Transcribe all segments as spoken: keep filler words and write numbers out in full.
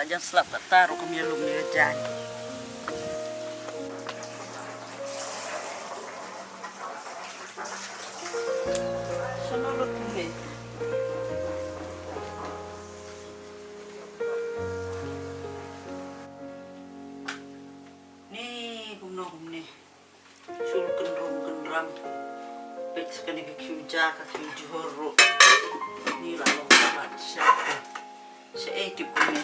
Jan slap kata ruh kum ïalum ïa jaiñ. Shano lut kumne? Ni kumno kumne? Shul kynrum kynram. Peit sa kane ka khiew ja ka khiew jhur ruh. Ni la long palat sha ka. Sha ei tip kumne.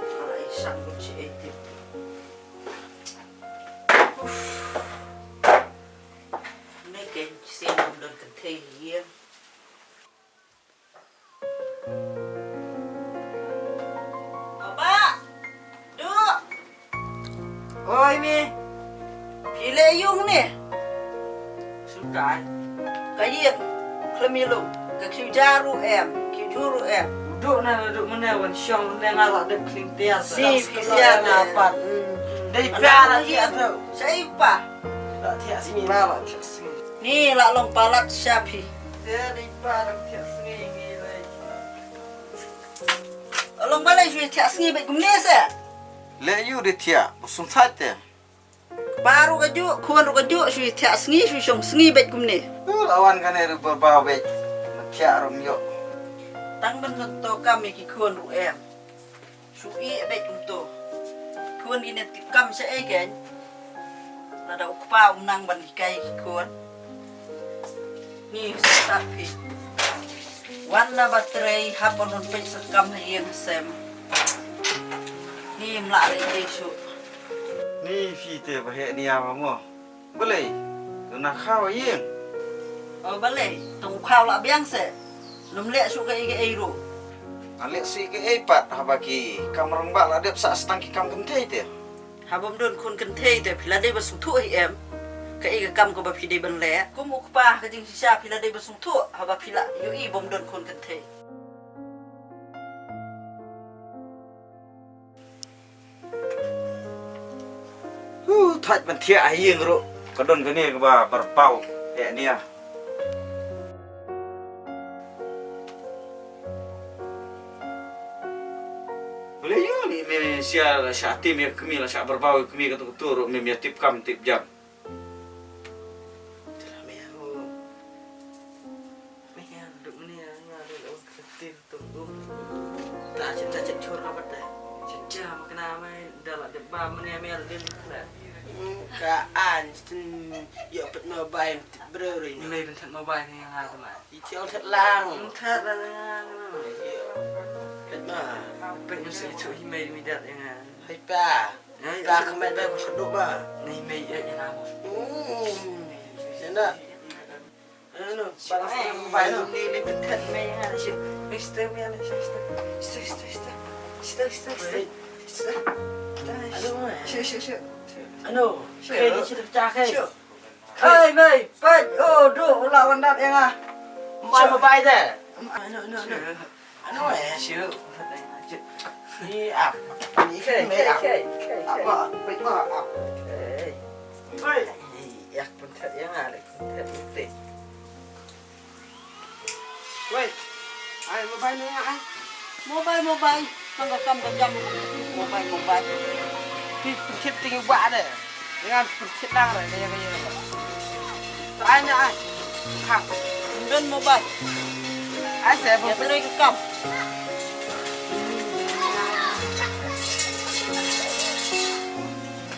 Ka la ei sang ruh sha ei tip. Uff. Ne ke sien kum don kynthei ïa. Papa! Duh! Oi, Mi. Phi leh ïung ne? Shu tai. Ka ïing khlem ïalum. Ka khiew ja ruh em, khiew jhur ruh em. Duh na, duh mynne wan shong mynne nga la dep khling tiar. Sih, phi siar na pat. Dei pa la thiah tu. Sa i pa. La thiah sngi. Pa la thiah sngi. Ni la long palat sha phi. Te dei pa dang thiah sngi ngi lei. Long balei shu thiah sngi bad kumne se? Leh ïu dei thiah, ba sum thait te. Pa ruh ka juh, khun ruh ka juh, shu thiah sngi, shu shong sngi bad kumne. Tu la wan kane ruh ba ba bad. Thiah rum ïoh. Tang ban to kam ïa ki khun ruh em. Shu ïeh beit kumto. Khun kin ïa tip kam sha ei kein. Lada u kpa um nang ban hikai ki khun. Ni sa phi. Wan na ba trei hap ban peit sa kam ha ïing ha sem. Ni mla rei dei shu. Ni phi te ba heh nia ba mo. Balei? To na khaw ïing. O balei? Tang u khaw la biang se. Lum leh shu kaei kaei ruh. Nga leh shu kaei pat haba ki kam rangbah la dep sah sa tang ki kam kynthei te. Haba ym don khun kynthei te phi la dei ba sngewthuh hi em. Kaei ka kam kaba phi dei ban leh. Kum u kpa ka jingshisha phi la dei ba sngewthuh haba phi la ïohi ba ym don khun kynthei. Huh, thait ban thiah ha ïing ruh. Ka don kane kaba pyrpaw. Eh, nia. Balei ïoh ni me sia la shah tim ïa kmie la shah pyrpaw ïa kmie katu katu ruh me ïa tip kam tip jam. Meh, duk mene nga duk ong ketin tung duk. Ta chet ta chet chor ka bate. Chet ja ma kena mai da la dep ba mene mai al din kena. Ka an tin yo pet mobile tip bro ri. Mai ben thet mobile ni nga tu ma. I tiang thet lang. Thet lang nga tu ma. Pet ma. Pet nyu se chu hi mai mi dat nga. Hai pa. Ka kmen ba ko duk ba. Ni mai ya ya na. Hmm. Ena. Ano, para sa mobile no. Ni ni pyntat mai ha shi. Mister mai ha shi. Mister, mister, mister. Mister, mister, mister. Mister. Ano, mai. Shu, shu, shu. Ano, shu. Kai ni shi ta kai. Shu. Kai mai, pai. Oh, do la wan dat yang ah. Mai mobile de. Ano, ano, ano. Ano eh? Shu. Ni ap. Ni kai, kai, kai, kai. Apa? Baik ma ap. Kai. Oi. Yak pun tak yang ada. Pun tak putih. Wei. Ai mobile ni ai. Mobile, mobile. Tang ka kam ka jam. Mobile, mobile. Pi pun kit ting ba ada. Dengan pun kit nang re. Kaya kaya. Ai na ai. Khang. Ym don mobile. Ai se ba. Ïa trei ka kam.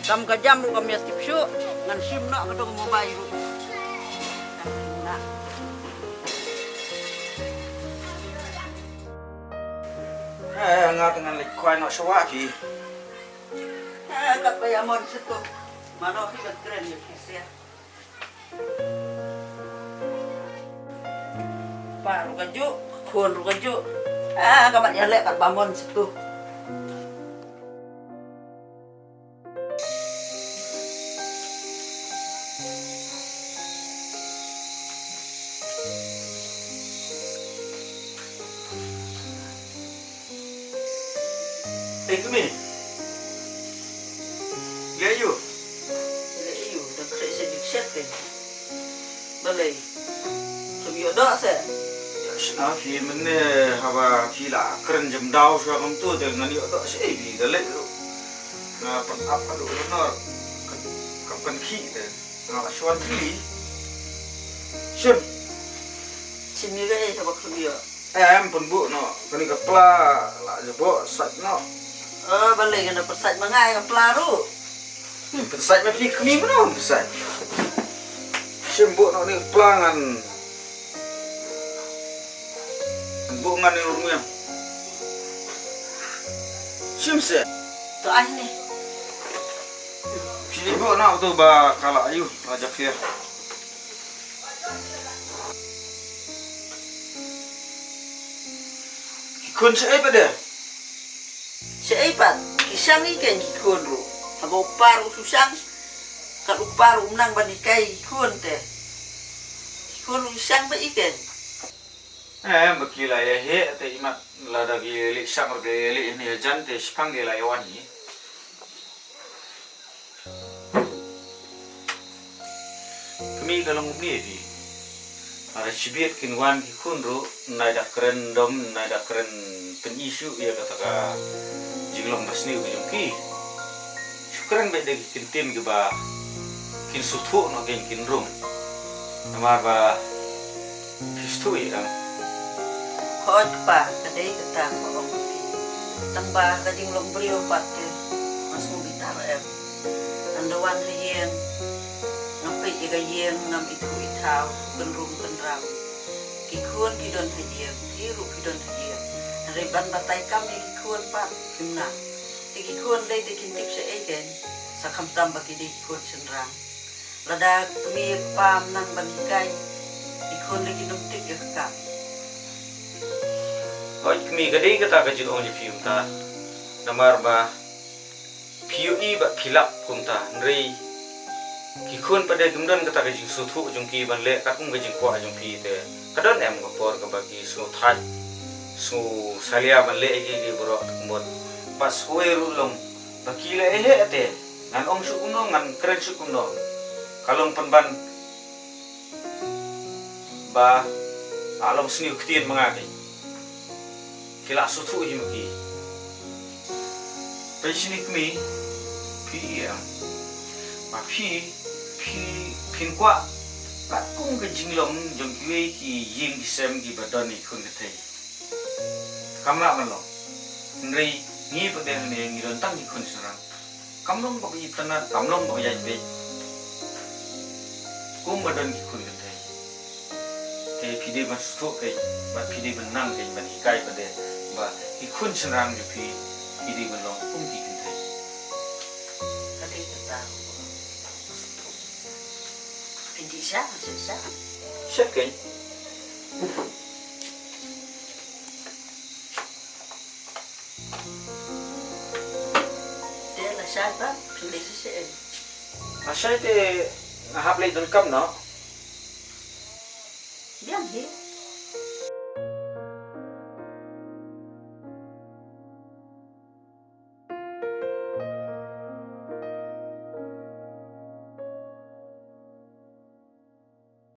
Kam ka jam ruh kam ïa tip shuh. Ngan shim noh ka dong mobile ruh. Eh, nga te ngan leit khwai noh shuwa phi. Eh, kat ba ïa mon sha tu. Mano phi ban kren ïa phi sia. Pa ruh ka juh, khun ruh ka juh. Ah, ka mat ïa leh kat ba mon sha tu. Ei, kmie. Leh ïu. Leh ïu, da khreh sha dik shet te. Balei? Kum ïoh doh se. Ïoh Ah, phi mynne haba phi la kren jemdaw shuwa kumto te ngan ïoh doh shi ei phi da leh ruh. Nga pynap haduh ruh nor. Ka, ka pynkhih te. Nga la shuwa thli. Shim. Shim ïa kaei haba khlem ïoh? Em, pynbuh noh. Kane ka pla la jabok sait noh. Oh, balei kane pynsait ma nga ïa ka pla ruh? Pynsait ma phi kmie mano pynsait. Shim buh noh ne pla ngan. Buh ngan ne urmiang. Shim se. To ai ne. Phi buh noh to ba kala ayu la jakhia. Ki khun shaei pat de? Shaei pat, ki shang i keiñ ki khun ruh. Haba u kpa ruh u shu shang, kat u kpa ruh um nang ban hikai ki khun te. Ki khun ruh ki shang pat i keiñ. Eh, ba ki la ïa heh te imat lada ki leh shang ruh ki leh ïa ne ïa jan te shipang ki la ïa wan hi. Kmie ka long kumne di. Lada shibit kin wan ki khun ruh, nai da kren dom, nai da kren pyn-i shuh ïa kata ka jinglong ba sniew ka jong ki. Shu kren beit da ki ktien kiba kin sngewthuh noh kein kin rung. Namar ba Phi sngewthuh ïa ka? Hooid kpa, ka dei kata kaba ong phi. Tang ba ka jinglong briew pat te, nga sngewbitar em. Ngan da wan ha ïing, ngam peit ïa ka ïing, ngam ithuh ithaw, kynrum kynram. Ki khun ki don ha ïing, phi ruh phi don ha ïing. Hynrei ban batai kam ïa ki khun pat, phim nang. Te ki khun dei te kin tip shaei kein, sa khamtam ba ki dei ki khun shynrang. Lada kmie kpa ym nang ban hikai, ki khun lei kin ym tip ïa ka kam. Hooid kmie, ka dei kata ka jingong jong phi mynta. Namar ba phi ïohi bad phi lap kumta, hynrei ki khun pat de kim don kata ka jingsngewthuh jong ki ban leh katkum ka jingkwah jong phi te. Ka don em ka por kaba ki sngewthait, sngewsalia ban leh ïa ki, ki baroh te kumta. Bad shuwa ruh long ba ki la ïa heh te, ngan ong shuh kumno, ngan kren shuh kumno. Ka long pynban ba la long sniew ktien ma nga kein. Ki la sngewthuh hi ma ki. Pynshini kmie, phi ïa. Ma phi, phi, phin kwah katkum ka jinglong jong kiwei ki ïing ki sem kiba don ïa ki khun kynthei. Kam lah ban long. Hynrei ngi pat de hangne ngi don tang ki khun shynrang. Kam long kaba itynnad, kam long kaba ïaid beit. Kumba don ki khun kynthei. Te phi dei ban sngewthuh kein, bad phi dei ban nang kein ban hikai pat de ba ki khun shynrang jong phi ki dei ban long kum ki kynthei. Ka dei kata. Phi dei sha, sha, sha. Sha kein. Te lashai pat, phi leit shisha em? Lashai te nga hap leit donkam noh.